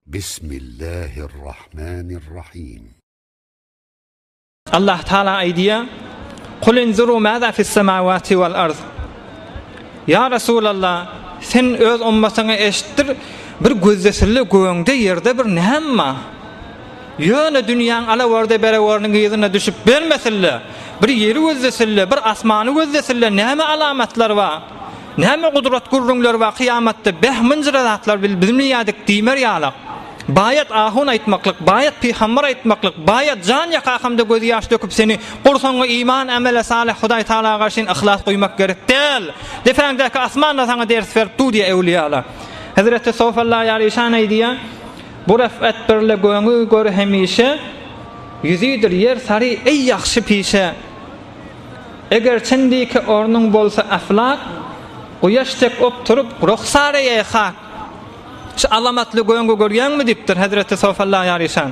Bismillahirrahmanirrahim. Allah Taala aýdýar, Kul inzuru maza fis-semawati wal-ard. Ýa Resulallah, sen öz ummatyňa eşitdir, bir gözlesilli gögde ýerde bir näme bar? Ýöne dünýäň alawerde bereweriniň yzyna düşüp bermesille, bir ýeri gözlesille, bir asmany gözlesille näme alamatlar bar? Näme gudrat gürrüňler bar kyýamatda beh mynjyra zatlar bil bilmeýädik diýmer ýalak. Baýat ahun aýtmaklyk, baýat pygambar aýtmaklyk, baýat jan ýakakamda göz ýaş döküp seni gursagyňa iman amele salyh Hudaý Taala garşyn yhlas goýmak gerek däl. Depäňdäki asman-da saňa ders berip dur diýýär öwlüýalar. Hezreti Sofalla Ýaryşan aýdýar, Bu refet birle göňi gör hemişe, Ýüzidir ýer sary eý ýagşy pişe. Eger çendiki ornuň bolsa eflak, Guýaş dek op turup, ruhsar eý hak. Şu azamatly göňi görýäňmi diýipdir hezreti Sofalla Ýaryşan.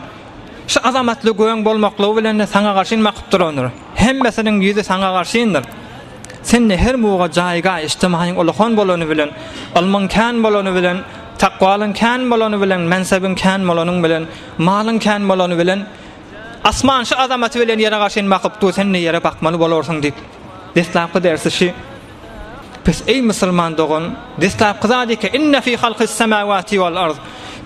Şu azamatly göň bolmaklygy bilen-de saňa garşyn bakyp durandyr. Hemmesiniň ýüzi saňa garşyndyr. Sende her muga jaýga ijtimaýyň uluhan bolany bilen, ylmyň kän bolany bilen, takwalyň kän bolany bilen, mensebiň kän bolanyň bilen, malyň kän bolany bilen, Asman şu azamaty bilen ýere garşyn bakyp dur, sen-de ýere bakmaly bolarsyň diýip, deslapky dersi şi. Pes eý musulman dogan, deslapky zat eke, inne fi halkis semawati wal ard.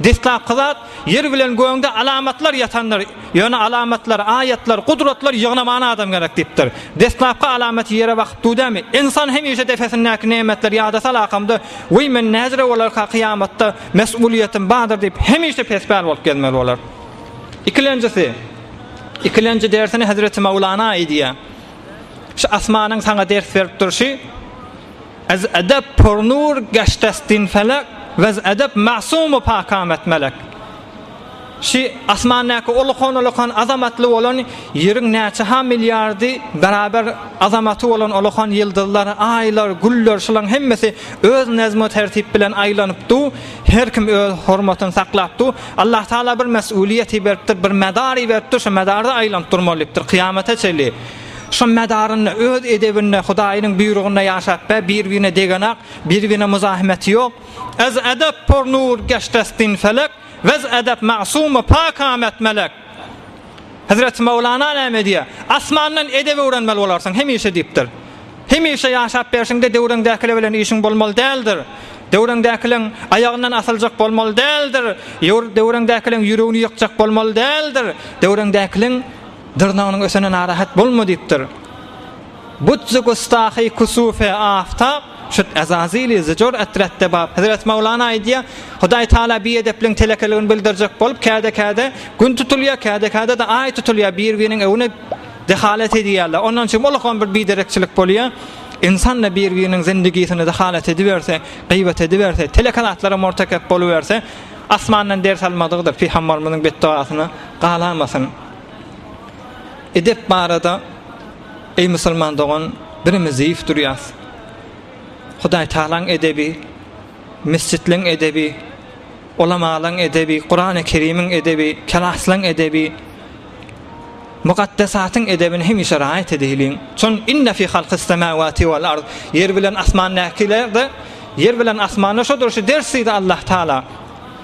Deslapky zat ýer bilen gögde alamatlar ýatandyr. Ýöne alamatlar, aýatlar, gudratlar ýygnamana adam gerek diýipdir. Deslapky alamaty ýere bakyp dur dämi? Ynsan hemişe depesindäki nemetleri ýada salakamda, Weý men näzire bolarka kyýamatda mes'uliýetim bardyr diýip hemişe pespäl bolup gezmeli bolar. Ikilenjisi, ikilenji dersini Hezreti Mawlana aýdýar. Şu asmanyň saňa ders berip durşy, Ez edep pur nur geştestin felek, wez edep masumu pakamet melek. Şi asmandaky ulukan-ulukan azamatly bolan ýeriň näçe-ha milliardy beraber azamaty bolan ulukan ýyldyzlar, aýlar, güller şulaň hemmesi öz nezmu-tertip bilen aýlanyp du, her kim öz hormatyny saklap du. Allah Taala bir mes'uliýeti beripdir, bir medary beripdir, şo medarda aýlanyp durmaly diýipdir kyýamata çenli. Şo medarynda öz edebinde Hudaýynyň buýrugynda ýaşap be, bir-birine degenak, bir-birine muzahimeti ýok. Ez edep pur nur geştestin felek, Wez edep masumy pak amet melek. Hezreti Mewlana näme diýýär? Asmandan edep öwrenmeli bolarsyň hemişe diýipdir. Hemişe ýaşap berşiňde döwrüňdäkiler bilen işiň bolmaly däldir. Döwrüňdäkileň aýagyndan asyljak bolmaly däldir. Döwrüňdäkileň ýüregini ýykjak bolmaly däldir. Döwrüňdäkileň dyrnagynyň ösene narahat bolma diýipdir. Butzy gustahy kusufe aftap, Şut ezazili zijur etretde bap. Hezreti Mewlana aýdýar, Hudaý Taala biedepliň telekeligini bildirjek bolup, käde-käde Gün tutulýar, käde-käde-de Aý tutulýar, bir-biriniň öwüne dehalet edýärler. Ondan soň ullakan bir biderekçilik bolýar. Ynsan-da bir-biriniň zindigisine dehalet ediberse, gybat ediberse, teleke zatlara murtekep boluberse, asmandan ders almadygydyr, Pygambarymyzyň betdogasyna galamasyn. Edep barada Eý musulman dogan, birimiz zeýif durýas. Hudaý Tagalaň edebi, mesjitleň edebi, ulamalaň edebi, Kurany Kerimiň edebi, kelaslaň edebi, mukaddesatyň edebini hemişe raýat edeýliň. Çün inne fi halkis semawati wal ard, ýer bilen asmandäkilerde, ýer bilen asmanda şodur şu ders diýdi Allah Taala.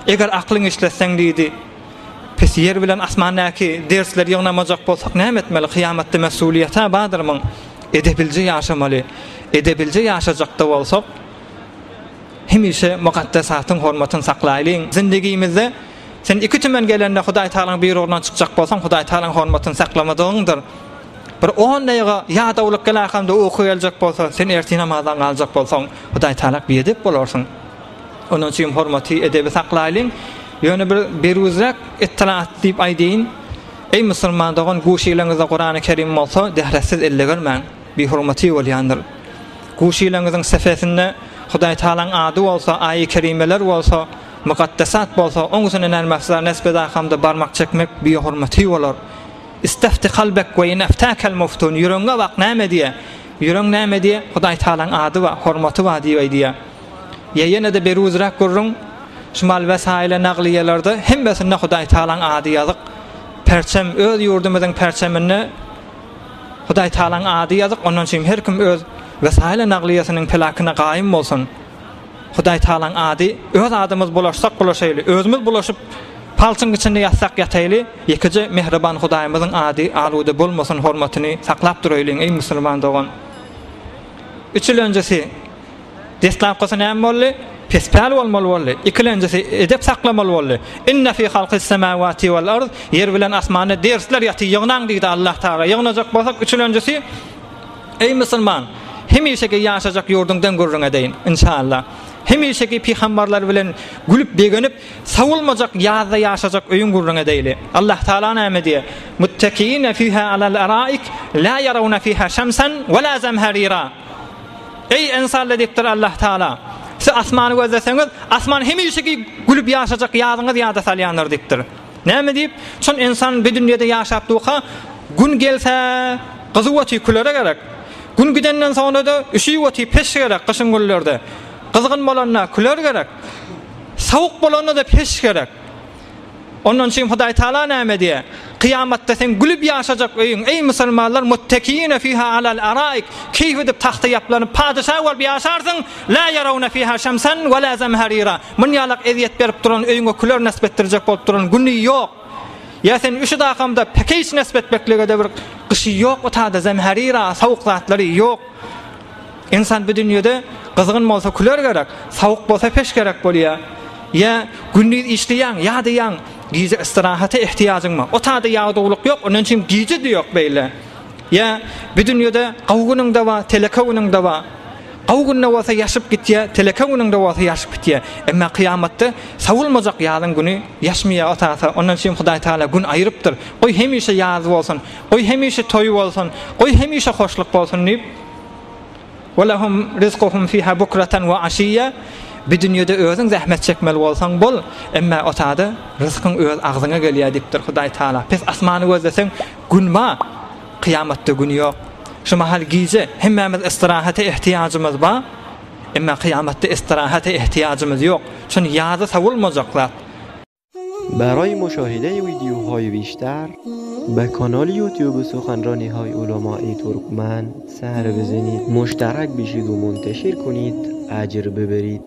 Eger aklyňy işletseň diýdi. Pes ýer bilen asmandaky dersleri ýygnamajak bolsak näme etmeli? Kyýamatda mesuliýet-ä bardyr muň. Edebilje ýaşamaly. Edebilje ýaşajakda bolsak, hemişe mukaddesatyň hormatyny saklaýlyň. Zindigimizde sen iki tümen gelende Hudaý Tagalaň buýrugyndan çykjak bolsaň, Hudaý Tagalaň hormatyny saklamadygyňdyr. Bir on daýyga ýadawlyk geläkende uky geljek bolsa, sen ertir namazdan galjak bolsaň, Hudaý Tagala biedep bolarsyň. Onuň üçin hormaty, edebi saklaýlyň. Ýöne bir beruzräk yttylaat diýip aýdaýyn. Eý musulman dogan, guşylaňyzda Kurany Kerim bolsa, dähretsiz elle görmäň. Bihormaty bolýandyr. Guşylaňyzyň sefesinde Hudaý Tagalaň ady bolsa, aýy kerimeler bolsa, mukaddesat bolsa, oň üstüne nermafzar nesbedakamda barmak çekmek bihormaty bolar. Istefti kalbek we in eftäkel muftun, ýüregiňe bak näme diýýär? Ýüregiň näme diýýär? Hudaý Tagalaň ady bar, hormaty bar diýip aýdýar. Ýa ýene-de beruzrak gürrüň, şu mal wesaýyla naglyýalarda hemmesinde Hudaý Tagalaň ady ýazyk. Perçem, öz ýurdumyzyň perçeminde Hudaý Tagalaň ady ýazyk, ondan üçin her kim öz wesaýyla naglyýasynyň pelakyna gaýym bolsun. Hudaý Tagalaň ady, öz adymyz bulaşsak bulaşaýly, özümiz bulaşyp. Palçyň içinde ýatsak ýataýly, ýekeje mähriban Hudaýymyzyň ady aluda bolmasyn hormatyny saklap duraýlyň eý musulman dogan. Üçülenjisi, deslapkysy näme boldy? Pespäl bolmaly boldy. Ikilenjisi edep saklamaly boldy. Inne fi halkis semawati wal ard, ýer bilen asmanda dersler ýaty ýygnaň diýdi Allah Tagala. Ýygnajak bolsak üçülenjisi Eý musulman, hemişeki ýaşajak ýurduňdan gürrüň edeýin, inşallah. Hemişeki pygambarlar bilen gülüp begenip, sowulmajak ýazda ýaşajak öýüň gürrüň edeýli. Allah Taala näme diýýär? Muttekiine fiha alal araik la yarawna fiha şemsen we la zemherira. Eý ensarlar diýipdir Allah Taala. Siz asmany gözleseňiz, asman hemişeki gülüp ýaşajak ýazyňyz ýada salýandyr diýipdir. Näme diýip? Çün ynsan bi dünýede ýaşap durka, gün gelse, gyzuw oty külere gerek. Gün gidenden soňra-da üşüp oty peş gerek gyşyň günlerde. Gyzgyn bolanda küler gerek. Sowuk bolanda-da peş gerek. Ondan üçin Hudaý Taala näme diýýär? Kyýamatda seň gülüp ýaşajak öýüň, eý musulmanlar, muttekiine fiha alal araik, keýp edip tagta ýaplanyp padyşa bolup ýaşarsyň, la ýarawna fiha şemsen we la zemherira. Munýalak ezýet berip duran öýüňe küler nesip etdirjek bolup duran güni ýok. Ýa sen üşüdakamda pekeýç nesip etmekligede bir gyşy ýok otada zemherira sowuk zatlary ýok. Ynsan bu dünýede gyzgyn bolsa küler gerek, sowuk bolsa peş gerek bolýa. Ýa gündiz işleýäň, ýadaýaň, gije istirahata ehtiýajyň bar. Otada ýadawlyk ýok, ondan üçin gije-de ýok beýle. Ýa bu dünýede gowy günüň-de bar, teleke günüň-de bar. Gowy günde bolsa ýaşyp gitýär, teleke günüňde bolsa ýaşyp gitýär. Emma kyýamatda sowulmajak ýazyň güni ýaşmaýar otasa. Ondan üçin Hudaý Tagala gün aýrypdyr. Goý hemişe ýaz bolsun, goý hemişe toý bolsun, goý hemişe hoşluk bolsun diýip. Ve lehum rizkuhum fiha bukratan we aşiyya. Bu dünýede özüň zähmet çekmeli bolsaň bol, emma otada ryzkyň öz agzyňa gelýär diýipdir Hudaý Tagala. Pes asmany gözleseň gün bar. Kyýamatda gün ýok. Şu mahal gije, hemmämiz istirahata ehtiýajymyz bar. Emma kyýamatda istirahata ehtiýajymyz ýok. Şony ýada sowulmajak zat. Baraý muşahide wideohaý bişter be kanal ýutube suhanranihaý ulamai turkmen ser bizenid muşterak bişid u munteşir kunid ejr biberid.